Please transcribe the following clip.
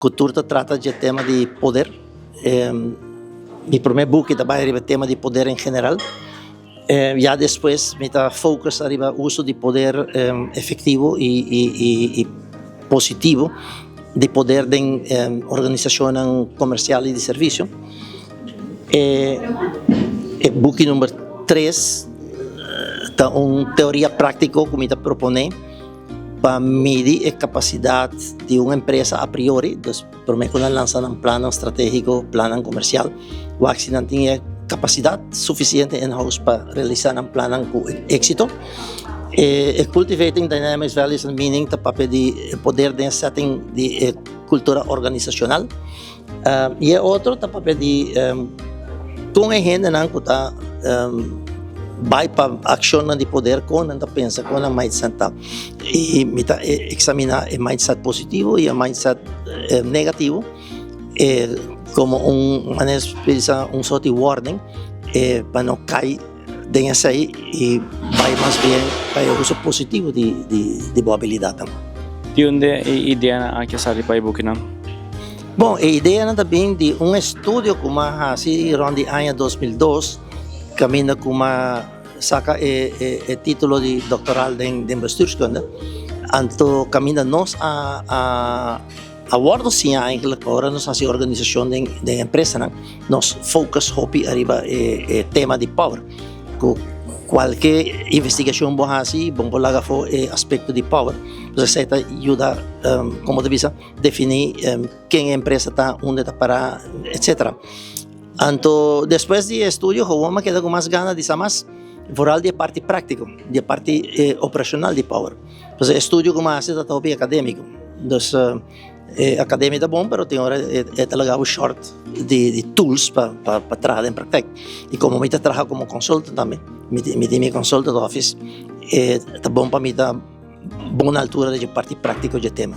Ku tur ta trata dje tema di poder. Mi promé buki ta bai riba e tema di poder en general. Ya despues mi ta focus ariba uso di poder efectivo i positivo di poder den organisacionnan comercial i di servicio. E buki number tres ta un teoria practico ku mi ta propone. Pa midi e kapasidat di un empresa a priori, dus promé ku nan lansa nan plannan stratégiko, plannan komersial, wak si nan tin e kapasidat sufisiente in-house pa realisá nan plannan ku éksito. E Cultivating Dynamics, Values and Meaning ta papia di e poder den e setting di e kultura organisashonal. I e otro ta papia di kon e hendenan ku ta bai pa akshonnan di poder, kon nan ta pensa, kon nan mindset ta. I mi ta eksaminá e mindset positivo i e mindset negativo komo un manera di bisa un sort di warning pa no kai den esei i bai mas bien pa e uso positivo di bo abilidatnan. Di unda e ideanan aki a sali pa e bukinan? Bon, e ideanan ta bin di un estudio ku m'a hasi rònt di aña 2002, kaminda ku m'a saka e título di doktoral den bestuurskunde. Anto kaminda nos a A wordo siña eigenlijk ora nos hasi organisashon den den empresanan, nos focus hopi ariba e e tema di power. Ku kualke investigashon bo hasi, bo por laga afó e aspekto di power. Pues esei ta yuda, komo ta bisa, definí ken e empresa ta, unda e ta pará, etsetera. Anto despues di e estudio gewoon mi a keda ku mas gana di sa mas, vooral di e parti práktiko, di e parti operashonal di power. Pues e estudio ku mi a hasi ta hopi akadémiko. Dus e akademia ta bon, pero tin ora e ta laga bo short di tools pa pa traha den praktijk. I komo mi ta traha komo consultant tambe, mi tin mi consultant office, e ta bon pa mi ta bon na altura di e parti práktiko di e tema.